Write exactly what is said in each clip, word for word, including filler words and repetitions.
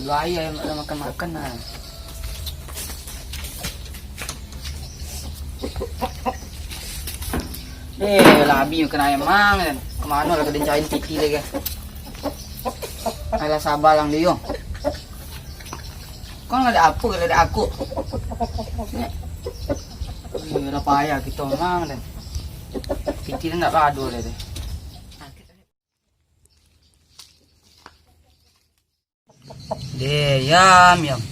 Gaya yang nak makan-makan lah. Eh, labi makan ayam mang kan. Kemano lah kau cari piti lagi? Alah, sabar lang dio. Kau nggak ada apa, nggak ada aku. Eh, lah payah kita mang kan. Piti dah nggak ada dah. Deh, yam, yam.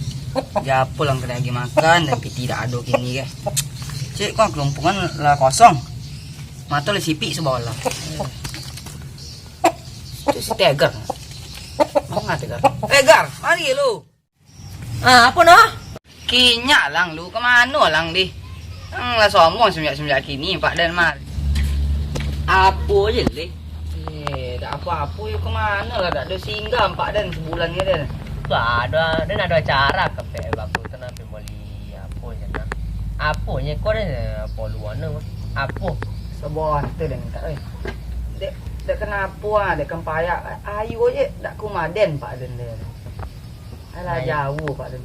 Japo lah kena lagi makan, dan piti dak ado kini ke. Cek kau kelumpungan lah kosong. Mato lah sipik sabalah. Cek si Tegar. Manga Tegar? Tegar, mari lu. Ah, apo nah? Kinyak lang lu, kemano lang deh? Ang lah sombong semenjak-semenjak kini, Pak Dan mar. Apo je leh? Eh, dak apo-apo yo, kemano lah, dak ado singgah Pak Dan sebulan ni, Dan. Dak ado, Dan ado acara ke, Pak? Bagus tu, nak pai bali apo je nah. Apo je kau, Dan? Apo lu anu? Apo? Sabar tu, Dan, tak, eh. Dek, dek kenapo ah, dek kan payak. Ayo je, dak kumaden, Pak Dan, Dan. Alah, jauah, Pak Dan.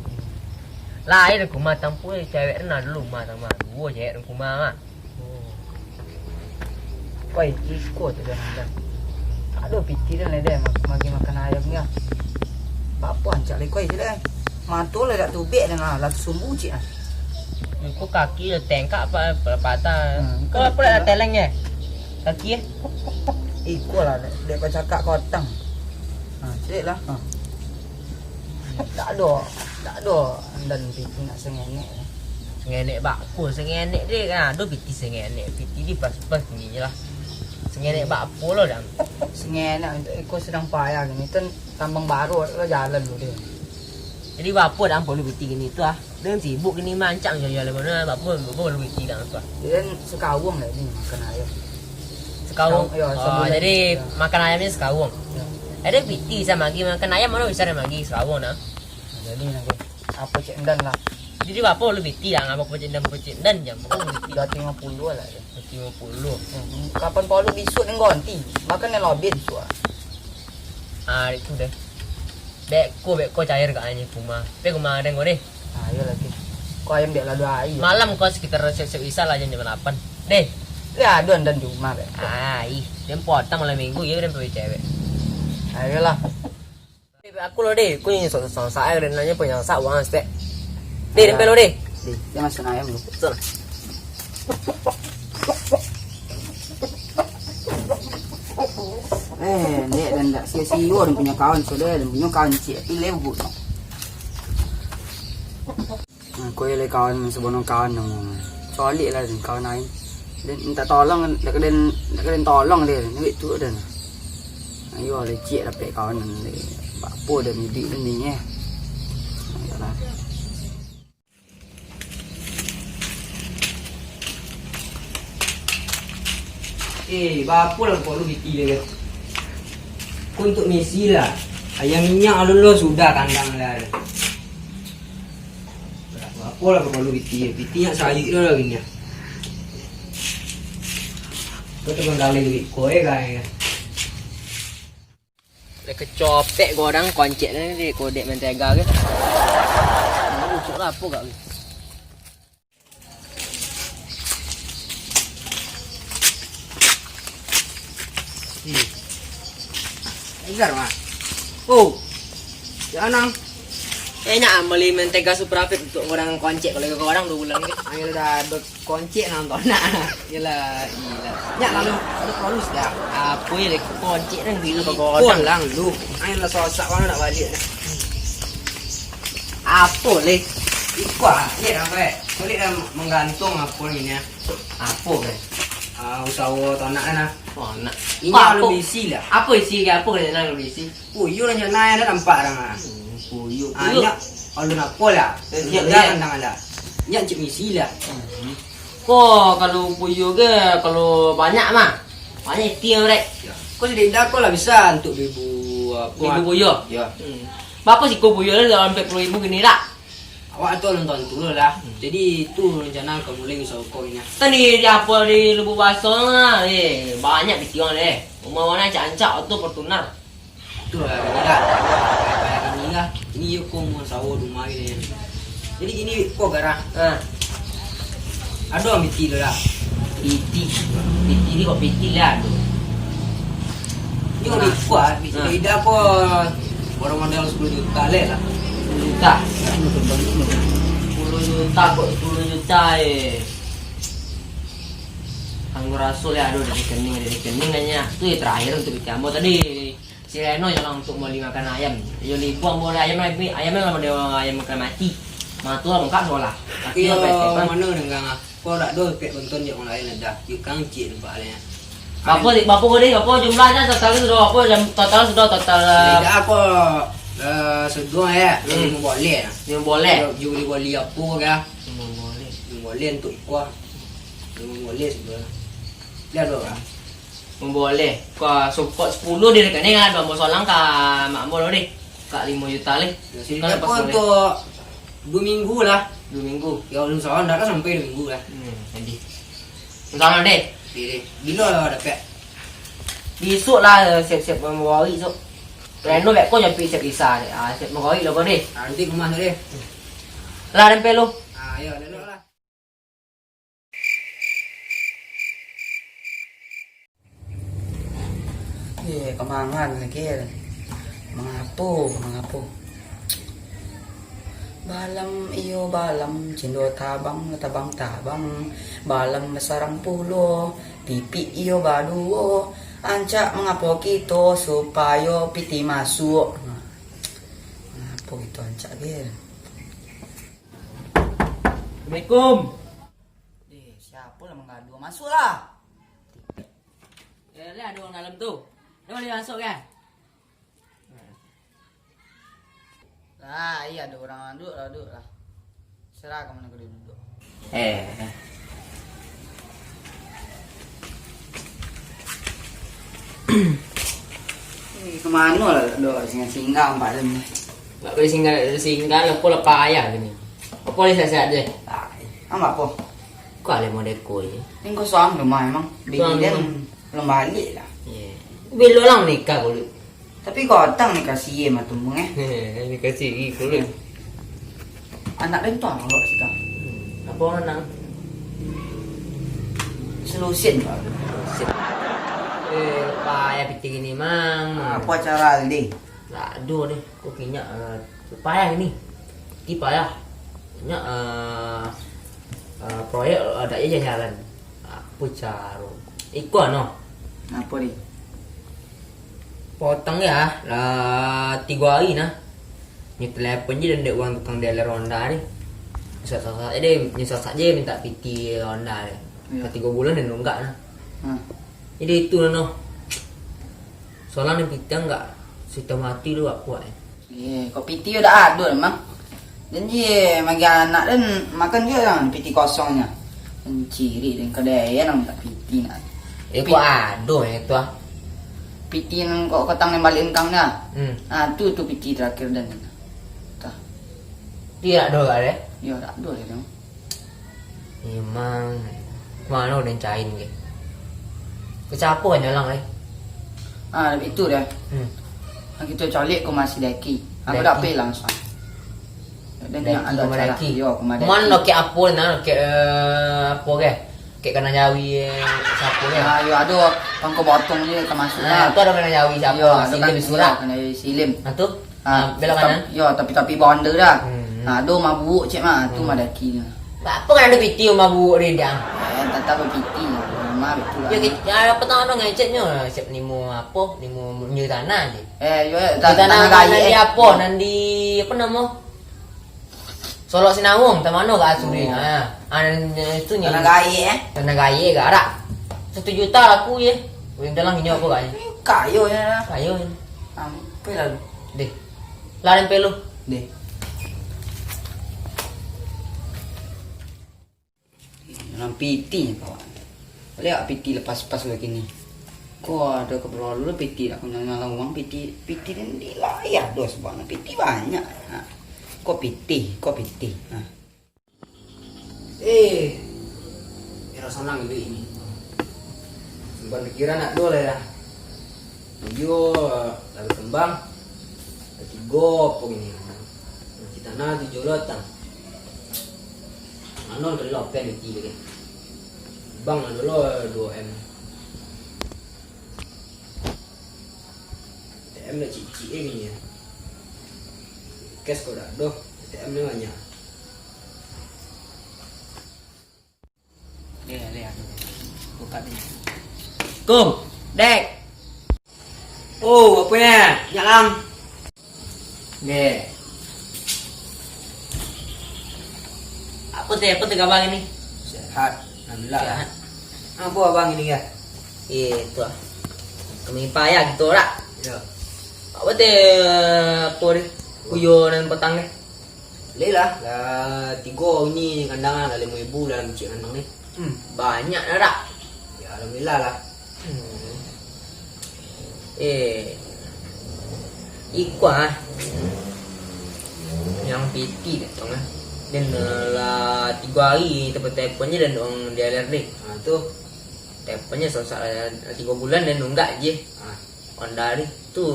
Lah, ayo dah kumah tampuah, cewek Dan ado rumah, tambah duo cewek Dan kumah mah. Oh. Woi, iko tu dah malam. Aduh, piti dah lah dah, mak-, magi makan ayam ni ah. Bapo ancak lah iko je dah. Mato lah dak tubek dah lah, lah sumbu cik ah. Iko kaki lah tengkak apa, apa patah. Hmm, kau apa lah teleng ya? Kaki ya? Iko lah, dek, dek kau cakak kotang. Ha, cik lah. Ha. Dak ado, dak ado andan piti nak sengenek. Sengenek bak apo? Sengenek deh kan ado piti sengenek. Piti di pas-pas ni je lah. Sengenek bak apo lo, Dan? Sengenek untuk iko sedang payah gini. Kan tambang baru lo jalan dulu deh. Jadi bak apo, Dan, porlu piti gini tu ah? Dan sibuk gini mancang jual-jual mano, bak apo, bak apo porlu piti, Dan, tu ah? Dia kan sekawung lah ini makan ayam. Sekawung? Sekawung, ya, oh, sebulan. Jadi, ya, makan ayamnya sekawung. Ya. Ada piti sa magi makan ayam, mano bisa magi sekawung nah. Jadi nanti apa cek endan lah. Jadi bak apo lu piti lah, apa cek endan, apa cek endan jam. Apa piti? Dua ratus lima puluh lah ya. Dua ratus lima puluh. Hmm, kapan polo bisuak ni ganti? Makan yang lebih bisuak. Ah, itu deh. Beko, beko cair kak anjing kuma. Pe kuma ada kau deh. Ayo lagi. Kau ayam dek lah dua hari. Malam kau sekitar siap-siap isa lah jam delapan. Deh. Ya, aduh andan di rumah beko. Ah, ih, dan potong malam minggu ya dan pergi cewek. Ayolah. Aku lo deh, aku ni susah-susah aja dan nanya punya susah uang stek. Deh, dempel lo deh. Deh, dia masuk ayam lu. Betul. Eh, dek dan dak sia-sia dan punya kawan sudah, dan punya kawan cik tapi lembut. Nah, kau yang kawan, sabono kawan namo. Colik lah tu, kawan lain. Dan minta tolong, dak kena, dak kena tolong dia, duit tu dah. Ayo, lecek dapek kawan dia. Bak apo dah midik dia ni, eh. Ayolah. Eh, bak apo lah kau lu piti dia, kan? Kau untuk misi lah. Ayam minyak alun lo sudah kandang lah. Apo lah kau lu piti, piti nyak sayik tu lah gini. Kau tu manggalai duit kau, eh, kai. Lah kecopek godang koncek ni, dek kodek mentega ke. Ucuk lah apo gak ke. Ih. Egar mah. Oh. Ya nang. Enak ah, beli mentega super apik untuk orang koncek kalau ke orang dua bulan ke. Ayo dah berkoncek nonton nah. Yelah, ilah. Nyak lalu ada polus dah. Apa ya dek koncek nang gila. Ikon lah lu. Ayo lah sosak mana nak balik dah. Apa leh? Ikon ah, ni dah baik. Boleh dah menggantung apa ni ya. Apa kan? Ah, usaha tanak kan ah. Oh, nak. Ini apa, kalau apa? Bisi lah. Apa isi ke? Apa kena nak bisi? Puyuh lah nyak nai dah nampak dah ah. Hmm, puyuh. Ah, puyuh. Nyak alun apa lah. Siap dah kandang dah. Nyak cik misi lah. Hmm. Ko kalau puyuh ke kalau banyak mah. Banyak iti rek. Ya. Ko sedek dah ko lah bisa untuk ribu apa? Ribu puyuh. Ya. Hmm. Berapa siko puyuh dah dalam empat puluh ribu gini dah? Awak tu alun tantu lah. Hmm. Jadi, tu rencana ka mulai usaha kau ini. Tadi di apa di Lubuk Basong lah. Eh, banyak piti urang deh. Rumah warna ancak-ancak tu Fortuner. Tu lah, ini lah. Ini Ini yo ko mun sawo rumah ni. Jadi gini ko garah. Ha. Ado ang piti tu dah. Piti. Piti ni kok piti lah tu. Ni kok di kuat, piti dah ko baru modal sepuluh juta leh lah. Sepuluh juta. Sepuluh juta kok sepuluh juta eh. Anggo raso leh ado di rekening, di rekening kan nyo. Tu yang terakhir untuk piti ambo tadi. Si Reno nyo lah untuk bali makan ayam. Iyo libuang bali ayam, ayam lah model ayam makan mati. Mah tu lah bongkak sekolah. Tapi iyo, mano dengan aku dak do pek bonton jak urang lain dah. Yo kang cik nampak alehnya. Bapo, bapo ko deh, bapo jumlahnyo total sudah, bapo jam total sudah, total, eh, Tidak aku eh, sudah ya, Hmm. lima boleh. Lima boleh. Yo, yo bali-bali apo kah? Lima boleh. Lima boleh untuk kuah. Lima boleh sudah. Lihat dulu lah. Mamboleh. Ka support sepuluh di rekening lah, duo ambo solang ka mak ambo lo deh. Ka limo juta leh. Yo, sini Kan dapat lepas boleh. Untuk duo minggu lah. Duo minggu. Yo, insya Allah ndak lah sampai duo minggu lah. Hmm, jadi. Insya Allah deh. Jadi, bilo lah dapek? Besok lah, siap-siap mambawa isok. Reno beko nyapi siap kisah deh. Ah, siap mambawa lo kau deh. Ah, nanti rumah tu deh. Lah, dempel lo. Ah, yo, duduk lah. Eh, kamangan lagi. Mangapo, mangapo? Balam iyo balam, cindo tabang, tabang-tabang. Balam basarang pulo, pipik iyo baduo. Ancak mangapo kito supayo piti masuak? Mangapo kito ancak, Gil? Assalamualaikum. Eh, siapo lah manggaduah? Masuaklah. Eh, lihat ada orang dalam tu. Dia boleh masuk kan? Lah, iya ada orang duduk lah, duduk lah. Serah ka mano ka dia duduk. Eh. Eh, ka mano lah duduk singgah-singgah ampak tu ni? Ndak boleh singgah, singgah lah, apo lah payah tu ni. Apo lah sihat-sihat je? Ah, ampak apo? Kau lah model kau je. Ni kosong rumah emang. Kosong Bini dia rumah. Belum balik lah. Iya. Bilo lah nikah kau dulu. Tapi kau datang ni kasih ye mah tumbung eh. Ni kasih gigi kau dulu. Anak dia tu anak kau sih. Hmm. Apo anak? Selusin kau. Selusin. Eh, payah pitih gini, Mang. Apo acara Aldi? Ndak ado deh. Kok kinyak, eh, payah ni. Ti payah. Kinyak, eh, eh, proyek ada aja jalan. Apo caro? Iko ano. Apo ni? Potong ya, lah tigo hari nah. Ni telepon je dan dek uang tukang dealer Honda ni. Nyesal saja deh, nyesal saja minta piti Honda ni. Iya. Lah tigo bulan dan nunggak nah. Hmm. Jadi itu noh. Soalnya ni piti enggak sudah mati lu aku eh. Eh, kok piti yo dak ado emang. Janji magi anak dan makan juga jangan piti kosongnya. Menciri dan kedai yang tak piti nak. Eh, Pi- kok ado ya tu ah. Piti yang kok kotang yang balik engkang dah. Hmm. Ah, tu tu piti terakhir dan. Tah. Tidak ado lah deh. Yo dak ado deh. Memang, mano den cain ke? Kecapo kan nyalang ai? Ah, itu dah. Hmm. Kita calik ke masih daki. Aku dah Daki. Pay langsung. Dan Daki yang ada ke acara. Madaki. Yo, ke Madaki. Mano kek apo nah, kek, eh, apo ke? Kek kana jawi, eh, siapo ke? Ah, yo ado pangko botong je termasuk Nah, lah. Tu ada kana jawi siapo? Yo, ada Silim kan, surat. Yo, kana jawi Silim. Nah, tu? Ah, belok kanan. Yo, tapi-tapi bonda dah. Hmm. Nah, ado mabuak cek mah, tu Hmm. Madaki tu. Apa kan ada piti mabuak dia dah? Eh, tetap berpiti. Mah betul lah. Ya, kita, ya, apa tahu dong ngeceknya, siap nimo apa? Nimo nyu tanah je. Eh, yo, Nyu ta-, tanah tanah mana gaye, dia eh. Apa? Nandi, apa nama? Solok Sinawung, tak mana gak Asuri? Oh. Ha. Ah, dan, eh, itu ni. Tanah gaye, eh? Tanah gaye gak arak. Satu juta laku je. Udah lah, ini apa gak ni? Kayo ya. Kayo ni. Sampai lalu. Deh. Lah nempel lu. Deh. Dalam piti kawan. Lihat piti lepas-lepas lagi ni. Kok ada keperluan dulu piti lah. Kau nyala uang piti, piti ni dilayah dos banget. Piti banyak. Ha. Kok piti, kok piti. Ha. Eh, era sanang duit ini. Simpan pikiran nak dua lah ya. Iyo, lalu sembang. Lagi Gopo ini? Kita na tujuh lotang. Anon ke lopen di tiga. Bang anu lo dua M. A T M dah cik-cik eh kini ya. Cash kok dak doh, A T M ni banyak. Deh, deh, aku. Buka ni. Kung, dek. Oh, apo nyo? Nyak lang. Deh. Apo teh, apo teh kabar ni? Sehat, alhamdulillah. Sehat. Apo abang ini ya? Eh, tu ah. Kami payah gitu dak? Ya. Apo teh, apo ni? Kuyo nan patang ni. Leh lah, lah tigo ini kandang lah, limo ribu lah cik kandang ni. Hmm, banyak lah dak? Ya, alhamdulillah lah. Hmm. Eh, iko ah. Yang piti datang ah. Dan eh, lah tigo hari telepon-teleponnya dan orang di L R D. Ha, tu. Teleponnya susah lah, tigo bulan dan nunggak je. Ha. Honda ni tu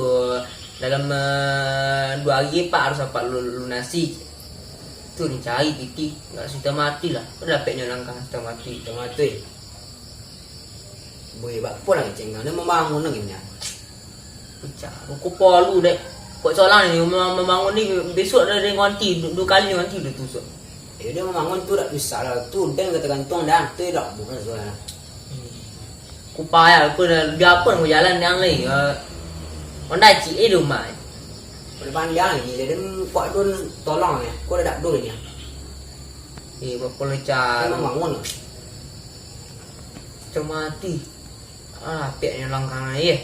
dalam eh, dua hari pak harus dapat lu- lunasi. Tu dicari piti, enggak sudah mati lah. Kau dapatnya langkah sudah mati. Sudah mati. Boleh buat apa lah kencing kau? Dia membangun lagi punya. Pecah. Aku palu dek. Buat soalan ni, mem- membangun ni besok dah dia nganti, du- dua kali nganti dah tusuk. Ya dia membangun tu tak susah lah. Tu dan kata gantung dah. Tu dah bukan soalan. Kupayah aku dah, dia apa nak jalan yang lain. Honda cik eh di rumah. Pada pandang ni, dia kuat tu tolong ni. Kau dah tak dulu ni. Eh, berapa lecah. Memang bangun. Macam mati. Ah, piak ni langkang aja.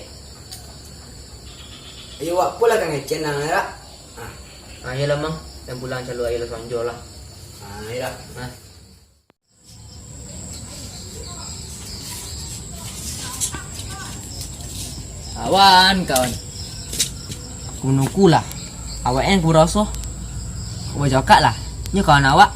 Ayo, buat apa lah kang Ecen nang, ya, dak? Ah. Ah, iyalah, Mang. Yang pulang calo ayo lah sonjo lah. Ah, iyalah. Ah. Kawan, kawan. Kunuku lah. Awak en kuraso. Bacakak lah. Nyo kawan awak.